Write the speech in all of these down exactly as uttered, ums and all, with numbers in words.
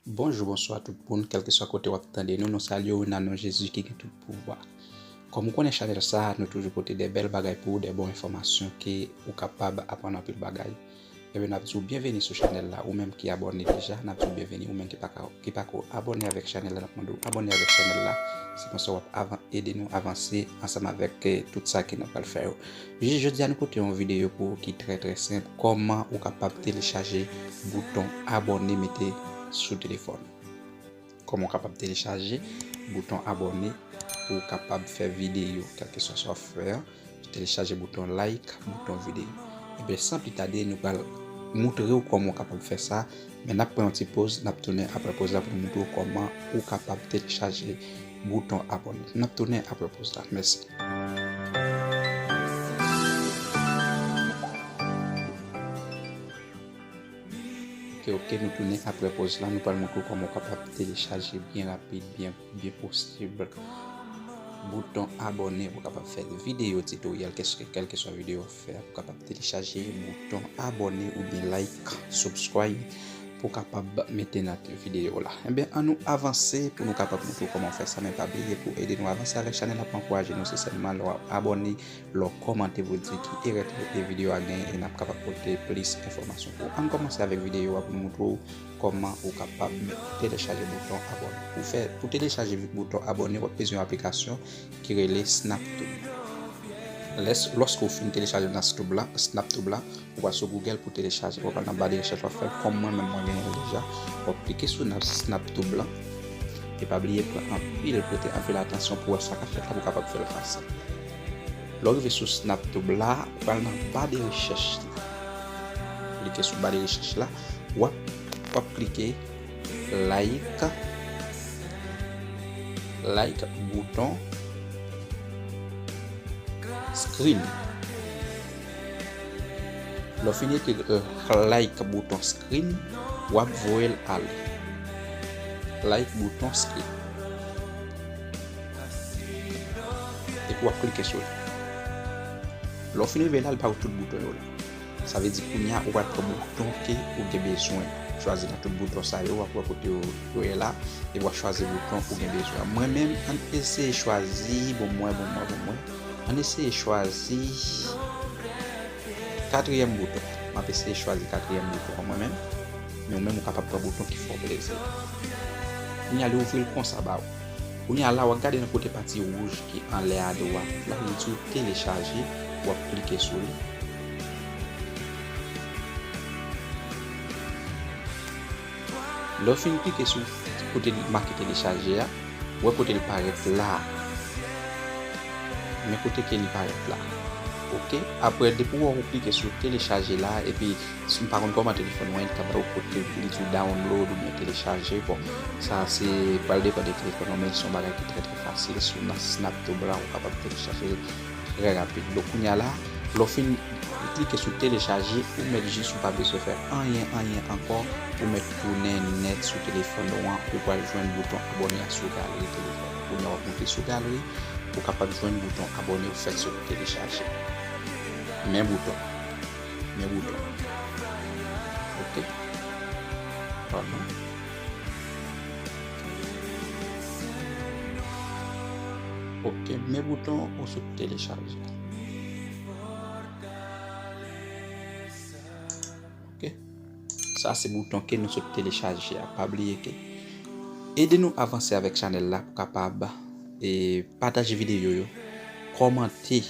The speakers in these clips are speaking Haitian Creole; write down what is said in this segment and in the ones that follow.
Bonjou, bonswa tout moun, kèlkeswa kote w ap tande nou, nou salye w nan non Jezi ki gen tout pouvwa. Kòm ou konnen chanèl sa a, nou toujou pote de bèl bagay pou ou, de bon enfòmasyon ke ou kapab aprann anpil bagay. Ebyen, n ap di w byenveni sou chanèl la, ou menm ki abòne deja, n ap di w byenveni, ou menm ki pa ka, ki pako abòne avèk chanèl la, n ap mande w abòne avèk chanèl la, se konsa w ap avan-, ede nou avanse ansanm avèk, eh, tout sa ke n ap pral fè yo. Jodi a, nou pote yon videyo pou ou ki trè, trè senp. Kòman ou kapab telechaje bouton abòne mete sou telefòn? Kòman ou kapab telechaje bouton abòne pou ou kapab fè videyo, kèlkeswa sa w ap fè a? Telechaje bouton like, bouton videyo. Ebyen, san pli tade, nou pral moutre w kòman ou kapab fè sa. Men n ap pran yon ti poz, n ap tounen apre poz la pou nou moutre w kòman ou kapab telechaje bouton abòne. N ap tounen apre poz la. Mèsi. Ok, ok, nou tounen apre poz la. Nou pral moutre w kòman ou kapab telechaje byen rapid, byen, byen posib bouton abòne pou w kapab fè videyo titoryèl, kèske, kèlkeswa videyo w ap fè, pou w kapab telechaje bouton abòne oubyen like, subscribe, pou w kapab mete nan videyo la. Ebyen, ann nou avanse pou nou kapab moutre w kòman fè sa, men pa bliye pou ede nou avanse avèk chanèl la, pou ankouraje nou, se sèlman lè w ap abòne, lè w kòmante pou di ki erè videyo a genyen e n ap kapab pote plis enfòmasyon pou ou. Ann kòmanse avèk videyo a pou nou moutre w kòman ou kapab telechaje bouton abòne. Pou fè, pou telechaje bouton abòne, w ap bezwen yon aplikasyon ki rele SnapTube. Lès-, lòske w fin telechaje nan Tube la, SnapTube la, ou pral sou Google pou telechaje, ou pral nan ba de rechèch, w ap fè l kòm mwen menm mwen genyen l deja. W ap klike sou nan SnapTube lan. E pa bliye pran anpil, prete anpil atansyon pou w wè sa k ap fèt la pou w kapab fè l fasil. Lè w rive sou SnapTube la, ou pral nan ba de rechèch la. Klike sou ba de rechèch la, w ap, w ap klike like, like bouton screen. Lè w fin ekri, euh, like bouton screen, w ap voye l ale. Like bouton screen. Epi w ap klike sou li. Lè w fin rive la, li ba ou tout bouton yo la. Sa vle di kounye a, ou pral pran bouton ke ou gen bezwen. Chwazi nan tout bouton sa yo, w ap wè kote yo, yo ye la, epi w ap chwazi bouton ou gen bezwen. Mwen menm, ann eseye chwazi, bon mwen, bon mwen, bon mwen. Ann eseye chwazi katriyèm bouton. M ap eseye chwazi katriyèm bouton an mwen menm. Men ou menm ou kapab pran bouton ki fè w plezi. Kounye a, li ouvri l konsa ba ou. Kounye a la, w ap gade nan kote pati wouj ki anlè a dwat la, li di w telechaje, w ap klike sou li. Lè w fin klike sou kote li make telechaje a, wè kote li parèt la. Men kote ke li parèt la. Ok? Apre, depi w wè ou klike sou telechaje la, epi si m pa konn kòman telefòn mwen, li ka ba ou kote li di w download oubyen telechaje. Bon, sa se pral depann de telefòn ou, men se yon bagay ki trè, trè fasil. Sou nan SnapTube la, ou kapab telechaje l trè rapid. Donk, kounye a la, lè w fin klike sou telechaje, ou mèt jis, ou pa bezwen fè anyen, anyen ankò, ou mèt tounen nèt sou telefòn ou an, ou pral jwenn bouton abòne a sou galri telefòn. Kounye a, w ap monte sou galri, ou kapab jwenn bouton abòne ou fèk sot telechaje. Men bouton. Men bouton. Ok. Padon. Ok, men bouton ou sot telechaje. Ok. Sa se bouton ke nou sot telechaje a. Pa bliye ke ede nou avanse avèk chanèl la pou kapab, e, pataje videyo yo, kòmante,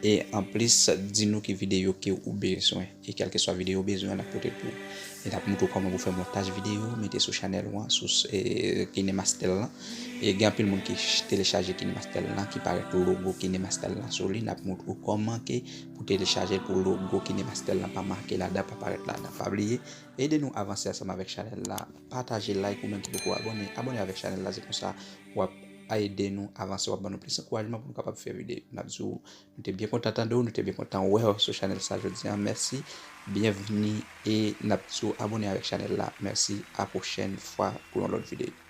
e anplis, di nou ki videyo ke ou bezwen. E kèlkeswa videyo ou bezwen, n ap pote l pou ou. E n ap montre w kòman pou fè montaj videyo, mete sou chanèl ou an, sou, e, KineMaster lan. E gen anpil moun ki ch-, telechaje KineMaster lan, ki parèt logo KineMaster lan sou li. N ap montre w kòman ke pou telechaje l, pou logo KineMaster lan pa make ladan, pa parèt ladan. Pa bliye, ede nou avanse ansanm avèk chanèl la. Pataje, like, ou menm ki poko abòne, abòne avèk chanèl la. Se konsa w ap ede nou avanse, w ap ban nou plis ankourajman pou nou kapab fè videyo. N ap di w, nou te byen kontan tande w, nou te byen kontan wè w sou chanèl sa jodi a. Mèsi, byenvni, e n ap di w abòne avèk chanèl la. Mèsi, a pwochèn fwa pou yon lòt videyo.